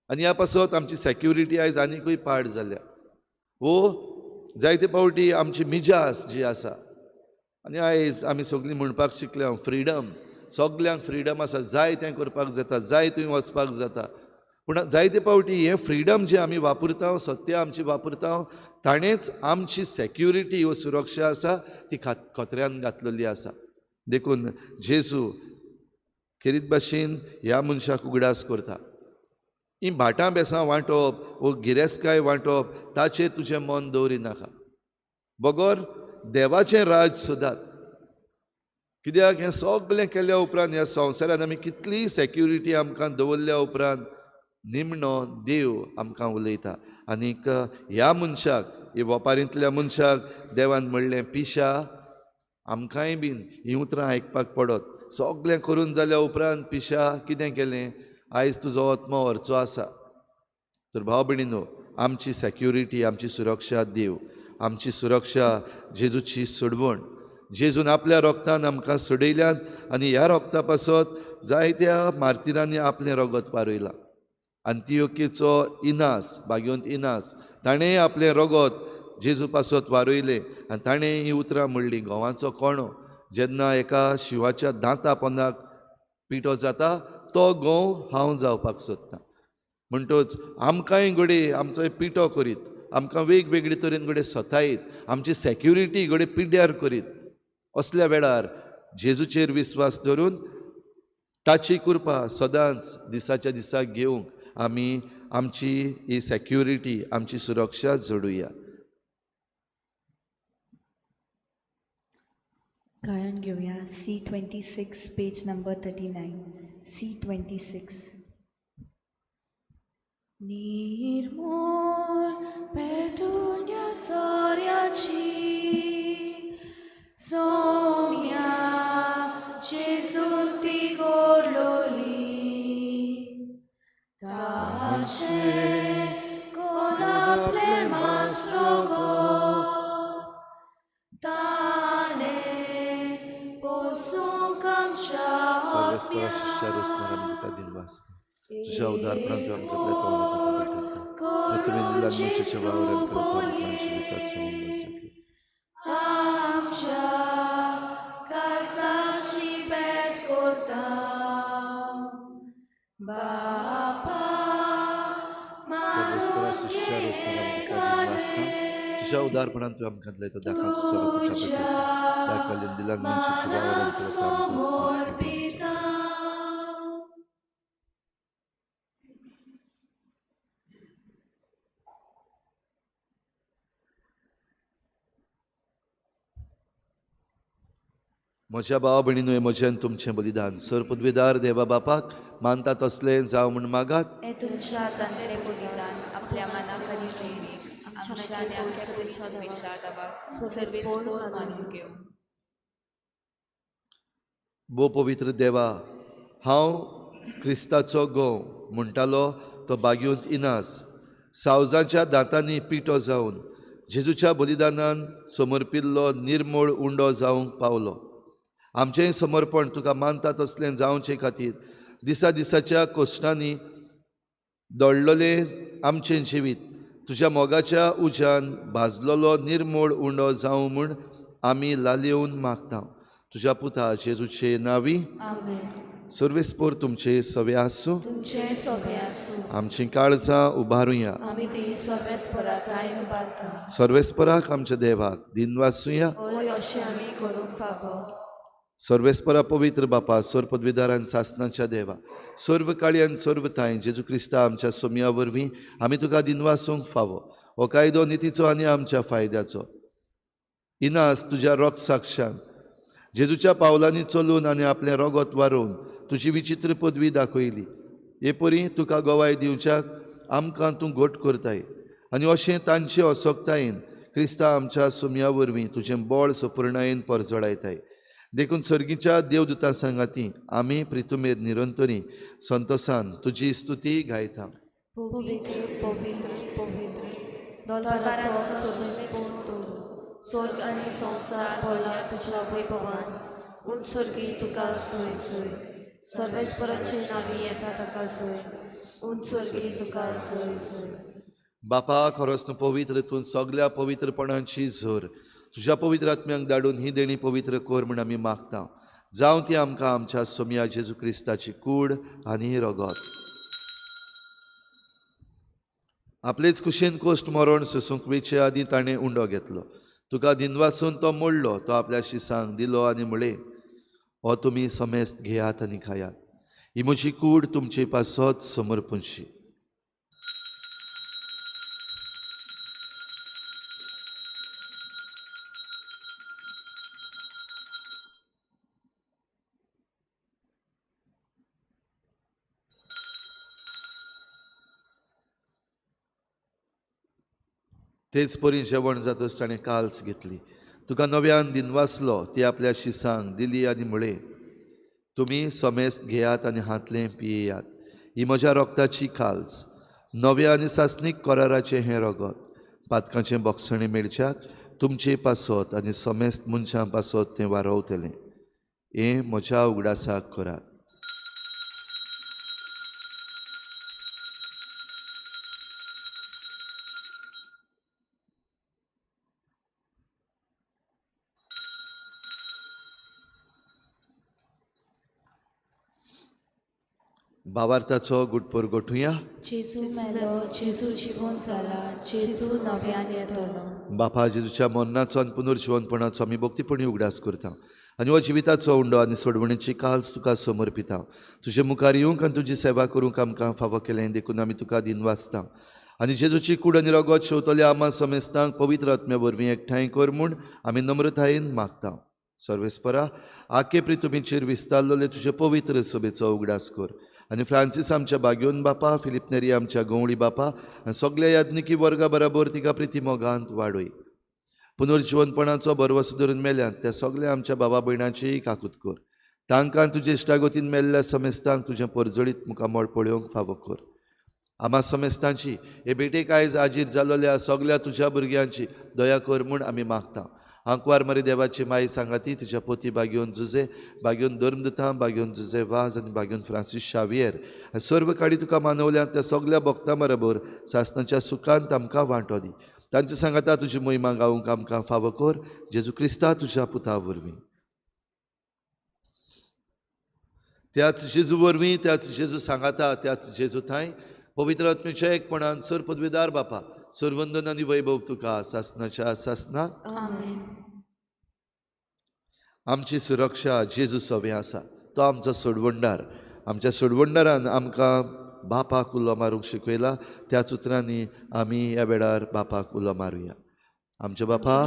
S5: आनी ह्या पासत आमची सेक्युरिटी आयज आनिकूय पाड जाल्या. वो जायते पावटी आमची मिजास जी आसा आनी आयज आमी सगळीं म्हणपाक शिकल्या फ्रिडम, सगल्यांक फ्रिडम आसा, जाय तें करपाक जाता, जाय थंय वचपाक जाता. पूण जायते पावटी हें फ्रिडम जें आमी वापरता, सत्य आमची वापरता, ताणेंच आमची सेक्युरिटी वो सुरक्षा आसा ती खतऱ्यान घातलेली आसा. देखून जेजू खेरीत भाशेन ह्या मनशाक उगडास करता. ही भाटां बेसां वांटप वो गिरेस्तकाय वांटप ताचेर तुजें मन दवरिनाका, बगर देवाचें राज सोदात. कित्याक हें सगळें केल्या उपरांत ह्या संवसारान आमी कितली सेक्युरिटी आमकां दवरल्या उपरांत निमणो देव आमकां उलयता. आनीक ह्या मनशाक, ह्या वेपारींतल्या मनशाक देवान म्हणलें, पिशा, आमकांय बीन हीं उतरां आयकपाक पडत. सगळें करून जाल्या उपरांत पिशा कितें केलें, आयज तुजो आत्मो व्हरचो आसा. तर भाव भयणीनो, आमची सेक्युरिटी, आमची सुरक्षा देव, आमची सुरक्षा जेजूची सोडवण. जेजून आपल्या रोगतान आमकां सोडयल्यान आनी ह्या रोगता पासत जायत्या मार्तिरांनी आपलें रगत वारयलां. अंतियोकीचो इनास, भाग्यवंत इनास, ताणें आपलें रगत जेजू पासत वारयलें आनी ताणें ही उतरां म्हणलीं, घोवांचो कोणो जेन्ना एका शिंवाच्या दांता पोंदाक पिठो जाता तो घोव हांव जावपाक सोदतां. म्हणटच आमकांय घडये आमचो पिठो करीत, आमकां वेगवेगळे तरेन घडये सतायत, आमची सेक्युरिटी घडये पिड्ड्यार करीत, असल्या वेळार जेजूचेर विस्वास धरून ताची कृपा सदांच दिसाच्या दिसाक घेवंक आमी आमची ही सेक्युरिटी, आमची सुरक्षा जोडुया.
S2: गायन घेवया C26 page number 39. C26. निर्मूल पेटून्या सोऱ्याची Saumya जेजून ती गोडलोली, ताचे कोण आपले मास रोगत, ताणे पोसूंक आमच्या
S5: आत्म्या. तुझ्या उदारपणान तूं आमकां तोंड मनशाच्या वावरान
S2: आमच्या काळजाची भेट करता बापा,
S5: तुझ्या उदारपणान तूं आमकां तो दाखाचो सोरो तुका दाखवलें दिलान मनशाच्या वावरान. म्हज्या भाव भयणीनो, म्हजें आनी तुमचें बलिदान सर पदवीदार देवा बापाक मानता तसलें जावं म्हूण मागात.
S2: तुमच्या हातांतलें बलिदान आपल्या मनाक आनी मोहिमेक आमच्या आनी आमच्या पवित्र देवाक सर्वेस्पोर मानून घेवं.
S5: भो पवित्र देवा, हांव क्रिस्ताचो घोव म्हणटालो तो बागेवंत इनास सावजांच्या दांतांनी पिठो जावन जेजूच्या बलिदानान समर्पिल्लो निर्मोळ उंडो जावंक पावलो. आमचेंय समर्पण तुका मानता तसलें जावचे खातीर दिसा दिसाच्या कश्टांनी दळलेलें आमचें जिवीत तुज्या मोगाच्या उज्यान भाजलेलो निर्मोळ उंडो जावं म्हूण आमी लालेवन मागता. तुज्या पुता जेजूचे नांवी. सर्वेस्पोर तुमचे सवे आसूं.
S2: तुमचे सोबे आसूं.
S5: आमचीं काळजां उबारुया.
S2: आमी ती सर्वेस्परा थांय उबारता.
S5: सर्वेस्पराक आमच्या देवाक दिनवासुया.
S2: हय, अशें आमी करूंक फावो.
S5: सर्वेस्परा पवित्र बापा, सर्व पदवीदारान सासनाच्या देवा, सर्व काळी आनी सर्व थांय जेजू क्रिस्ता आमच्या सोमया वरवीं आमी तुका दिनवासूंक फावो. हो कायदो नितीचो आनी आमच्या फायद्याचो. इनास तुज्या रोग साक्षान जेजूच्या पावलांनी चलून आनी आपलें रोगत वारोवन तुजी विचित्र पदवी दाखयली. हे परी तुका गवाय दिवच्याक आमकां तूं घट करताय आनी अशें तांचे असक्तायेन क्रिस्ता आमच्या सुमया वरवीं तुजें बळ सपुर्णायेन परजळायताय. देखून सर्गीच्या देवदूतां सांगाती आमी प्रितुमेर निरंतरी संतोसान तुजी स्तुती गायता.
S3: पवित्र पवित्र पवित्र दोलबाराचो सर्वेस्पोर तूं, स्वर्ग आनी संवसार भरला तुज्या वैभवान. उंच स्वर्गी तुका सोय सोय, सर्वेस्पराचे नांवी येता ताका सोय, उंच स्वर्गी तुका सोय सोय.
S5: बापा, खरोच तूं पवित्र, तूं सगल्या पवित्रपणाची झर. तुज्या पवित्र आत्म्यांक धाडून ही देणी पवित्र कर म्हूण आमी मागता. जावं ती आमकां आमच्या सोमया जेजू क्रिस्ताची कूड आनी रगत. आपलेच कुशीन कोश्ट मरण सोसूंक वेचे आदीं ताणें उंडो घेतलो. तुका दिनवासून तो मोडलो, तो आपल्या शिसांक दिलो आनी म्हळें, हो तुमी समेस्त घेयात आनी खायात, ही म्हजी कूड तुमचे पासत समर्पणशी. तेच परी जेवण जातच ताणें काल्स घेतली, तुका नव्यान दिनवासलो, ती आपल्या शिसांक दिली आनी म्हळें, तुमी समेस्त घेयात आनी हातलें पियेयात, ही म्हज्या रोगताची काल्स, नव्या आनी सासणीक कराराचें हें रगत, पातकांचें बोगसणें मेळच्याक तुमचे पासत आनी समेस्त मनशां पासत तें वारोवतलें. हें म्हज्या उगडासाक करात. भावार्थाचो गुटपोर गोठुया.
S2: जेजू मेलो, जेजू जिवोन जाला, जेजू नव्यान येतलो.
S5: बापा, जेजूच्या मरणाचो आनी पुनर्जिवनपणाचो आमी भक्तीपणी उगडास करता आनी हो जिविताचो उंडो आनी सोडवणेची काल्स तुका समर्पिता. तुजे मुखार येवंक आनी तुजी सेवा करूंक आमकां फावो केलें देखून आमी तुका दिनवासता. आनी जेजूची कूड आनी रगत शेवतल्या आमा समेस्तांक पवित्र आत्म्या वरवीं एकठांय कर म्हूण आमी नम्रतायेन मागता. सर्वेस्परा, आखे प्रितुमीचेर विस्तारलेले तुजे पवित्र सभेचो उगडास कर आनी फ्रांसीस आमच्या बाग्योन बापा, फिलीप नेरी आमच्या गंवळी बापा आनी सगल्या याज्ञिकी वर्गा बराबर तिका प्रिती मोगांत वाडय. पुनर्जिवनपणाचो भरवसो धरून मेल्यात त्या सगल्या आमच्या बाबा भयणाचीय काकूत कर. तांकां तुजे इश्टागतीन मेल्ल्या समेस्तांक तुजें परजळीत मुखामळ पळोवंक फावो कर. आमा समेस्तांची हे भेटेक आयज आजीर जाल्ल्या सगल्या तुज्या भुरग्यांची दया कर म्हूण आमी मागता. आंकवार मरी देवाची माई सांगाती तुज्या पोती बागेवन जुजे, बागेवन धर्मदूतां, बागेवन जुजे वाज आनी बागेवन फ्रांसीस शावियर आनी सर्व काडी तुका मानवल्यात त्या सगल्या भक्तां बरोबर सासणाच्या सुखांत आमकां वांटो दी. तांचे सांगाता तुजी मोहिमा गावंक आमकां फावो कर, जेजू क्रिस्ता तुज्या पुता वरवीं. त्याच जेजू वरवीं, त्याच जेजू सांगाता, त्याच जेजू थांय पवित्र आत्म्याच्या एकपणान सर पदवीदार बापा, सर्वंदन आनी वैभव तुका सासणाच्या सासना. आमची सुरक्षा जेजू सवें आसा, तो आमचो सोडवणदार. आमच्या सोडवणदारान आमकां बापाक उलो मारूंक शिकयला, त्याच उतरांनी आमी ह्या वेळार बापाक उलो मारुया. आमच्या बापा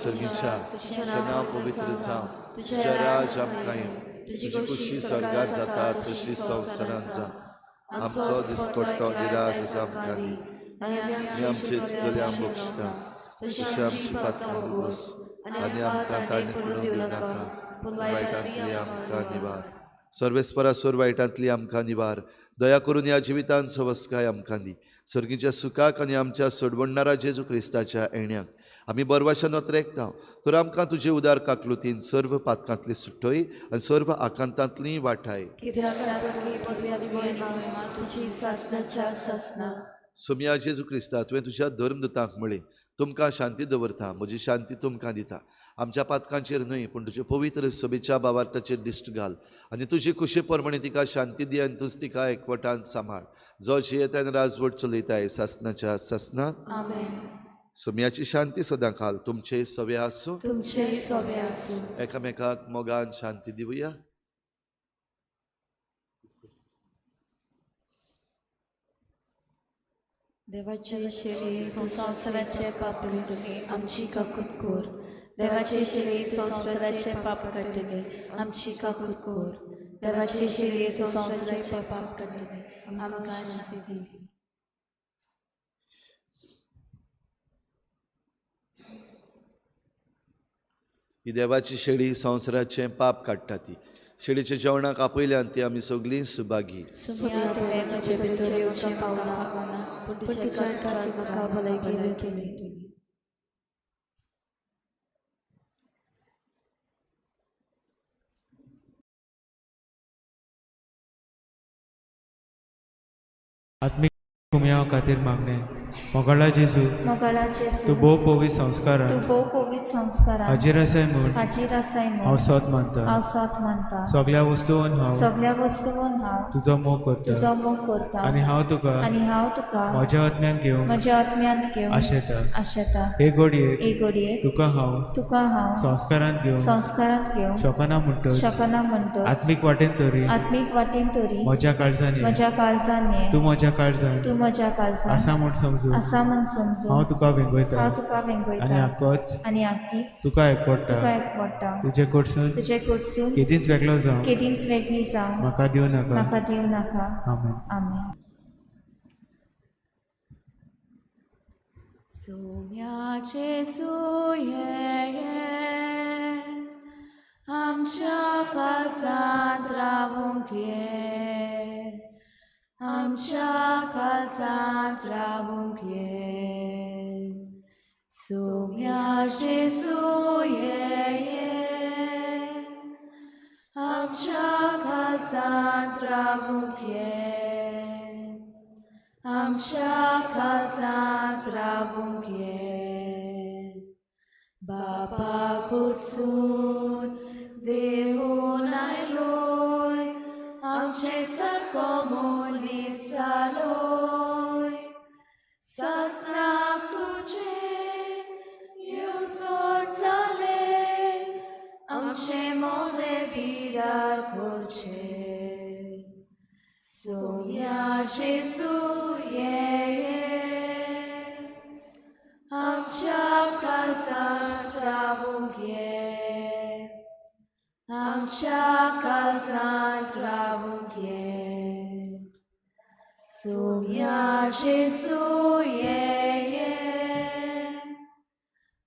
S5: सर्गीच्या, तुजें नांव पवित्र जावं, तुजें राज आमकां येवं, तुजी खुशी स्वर्गार जाता तशी संवसारांत जावं. आमचो दिसपट्टो गिरास आमकां दी आनी आमचे चुकले आम बक्षता तशें आमची पातकां बोगोस आनी आमकां ताणी पडून दिवं नाका, पूण वायटांतली आमकां निवार. सर्वेस्परा सोर वायटांतली आमकां निवार. दया करून ह्या जिवितांत सवस्काय आमकां दी. सर्गीच्या सुखाक आनी आमच्या सोडवणणारा जेजू क्रिस्ताच्या येण्याक आमी बरवाशान नोत्रेकता. तर आमकां तुजे उदार काकलुतीन सर्व पातकांतली सुटय आनी सर्व आकांतांतली वाठाय. सोमया जेजू क्रिस्ता, तुवें तुज्या धर्मदूतांक म्हळें, तुमकां शांती दवरता, म्हजी शांती तुमकां दिता. आमच्या पातकांचेर न्हय पूण तुजे पवित्र सभेच्या बावार्थाचेर दिश्ट घाल आनी तुजी कुशे प्रमाणे तिका शांती दी आनी तूंच तिका एकवटान सांबाळ, जो जियेता आनी राजवट चलयताय सासनाच्या सासनात.
S3: आमेन.
S5: सोम्याची शांती सदां खाल तुमचे सवे आसूं,
S3: तुमचे सवे आसूं.
S5: एकामेकाक मोगान शांती दिवया.
S3: देवाचे शिरे संवसाराचे पाप काडटले आमची काकूत कर. देवाचे शिरे संवसाराचे पाप काडटले आमची काकूत कर. देवाचे शिरे संवसाराचे पाप काडटले आमकां शांती दी.
S5: ही देवाची शेळी संवसाराचें पाप काडटा. ती शेळीच्या जेवणाक आपयल्यान ती आमी सगळीं सुभागी.
S3: सुम्या तुवें म्हजे भितर येवचें फावना, पूण तुज्या उतरान म्हाका भलायकी मेळटली.
S7: आत्मीक कुमयाव खातीर मागणें. मोगाळा जेजू,
S2: मोगाळा जेजू,
S7: तूं भोव पवित्र संस्कारान
S2: तूं भोव पवित्र संस्कारान
S7: हाजीर आसाय म्हूण
S2: हाजीर आसाय
S7: हांव
S2: म्हूण
S7: सोत मानता.
S2: हांव सोत मानता.
S7: सगळ्या वस्तून हांव
S2: सगळ्या वस्तून हांव
S7: तुजो मोग करता
S2: तुजो मोग करता
S7: आनी हांव तुका
S2: आनी हांव तुका
S7: म्हज्या आत्म्यान घेवंक
S2: म्हज्या आत्म्यांत घेवन
S7: आशेता.
S2: आशेता.
S7: हे घडयेक
S2: हे घडयेक
S7: तुका हांव
S2: तुका हांव
S7: संस्कारान घेवंक
S2: संस्कारांत घेवंक
S7: शकना म्हणटच
S2: शकना म्हणटच
S7: आत्मीक वाटेन तरी
S2: आत्मीक वाटेन तरी
S7: म्हज्या काळजान ये.
S2: म्हज्या काळजान ये.
S7: तूं म्हज्या काळजान
S2: तूं म्हज्या काळजान
S7: आसा म्हूण समजून
S2: आसा म्हूण समजून
S7: हांव तुका वेंगयता
S2: हांव तुका
S7: आनी
S2: वेंगयता
S7: आकोच
S2: आनी आकीच
S7: तुका एकवडटा.
S2: तुका एकवडटा.
S7: तुजे कडसून
S2: तुजे कडसून
S7: केदींच वेगळो जावं
S2: केदींच वेगळी जावं
S7: म्हाका दिवं नाका.
S2: म्हाका दिवं नाका.
S7: आमेन.
S2: आमेन.
S8: सोम्या जेजू ये, आमच्या काळजांत रावूंक ये, आमच्या काळजांत रावूंक ये. सोम्या जेजू ये, आमच्या काळजांत रावूंक ये, आमच्या काळजांत रावूंक ये. बापा कडसून देवून आयलोय, आमचे सारको मनीस जालोय. सासणाक तुजें येवजण जालें, आमचे मोदें बिरार करचें. सोम्या जेजू ये, आमच्या काळजांत रावूंक ये, आमच्या काळजांत रावूंक ये. सोम्या जेजू ये,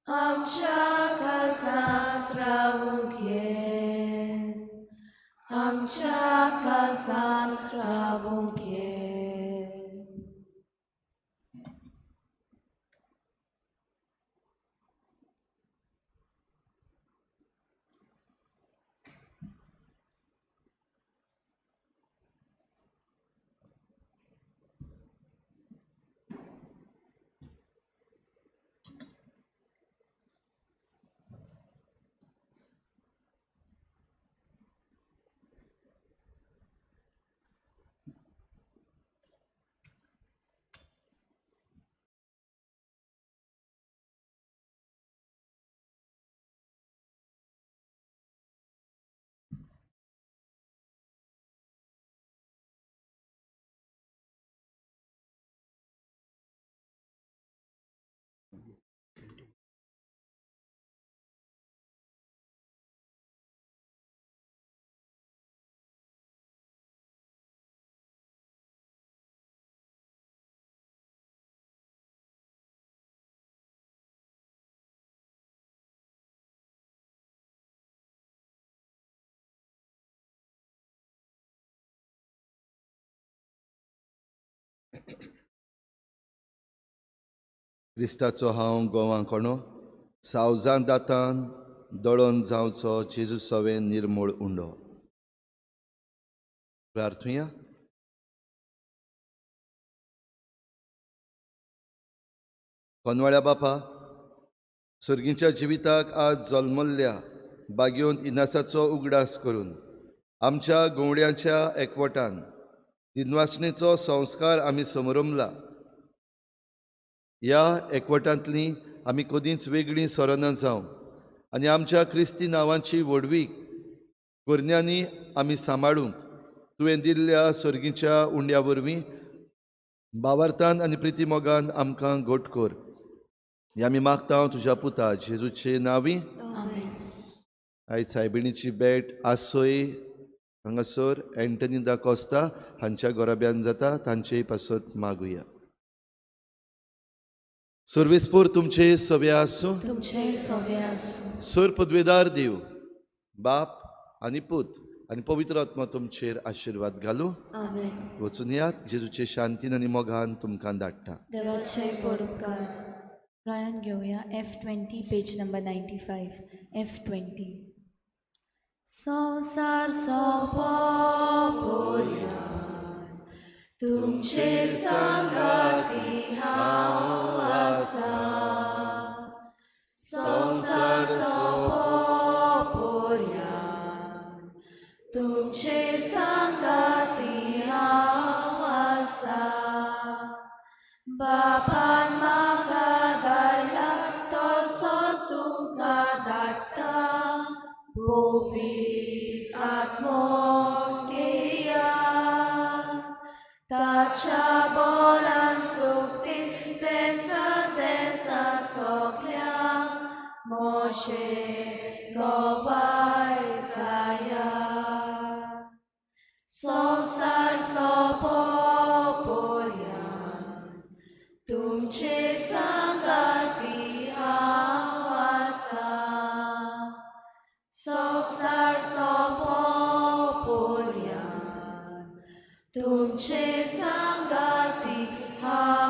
S8: आमच्या काळजांत रावूंक ये, आमच्या काळजांत रावूंक ये.
S5: क्रिस्ताचो हांव गोवा कोणो सावजां दातान दळोन जावचो जेजू सवें निर्मूळ उंडो. प्रार्थुया. कोनवाळ्या बापा, सर्गीच्या जिविताक आज जल्मल्ल्या बागेवन इनासाचो उगडास करून आमच्या गवड्यांच्या एकवटान दिनवासणेचो संस्कार आमी समरमला. ह्या एकवटांतली आमी कदींच वेगळीं सरना जावं आनी आमच्या क्रिस्ती नांवांची व्हडवीक करण्यांनी आमी सांबाळूंक तुवें दिल्ल्या सर्गीच्या उंड्या वरवीं बावार्थान आनी प्रिती मोगान आमकां घट कर. हे आमी मागता तुज्या पुता जेजूचे नांवी. आयज सायबिणीची भेट आसोय हांगासर एंटनी दा कोस्ता हांच्या गोराब्यान जाता, तांचेय पासत मागुया. सर्वेस्पोर तुमचे सवे आसूं.
S8: तुमचे सवे आसूं.
S5: सर पदवेदार देव बाप आनी पूत आनी पवित्र आत्मा तुमचेर आशिर्वाद घालूं.
S3: आमेन.
S5: वचून यात जेजूचे शांतीन आनी मोगान तुमकां धाडटा.
S3: देवाचे परोपकार.
S9: गायन घेवया F20 page number 95 F20.
S8: संवसार सोंपो पर्यान तुमचे सांगाती हांव आसा. संवसार सोंपो पर्यान तुमचे सांगाती हांव आसा. बापान म्हाका धाडला तसोच तुमकां धाडटा. पवित्र आत्मो घेया ताच्या बोलान सोगतीन देसा देसा सगल्या मोशे गवाय जाया. संवसार सोंपो पर्यान तुमचे सांगाती हांव आसा. संवसार सोंपो पर्यान तुमचे सांगाती हांव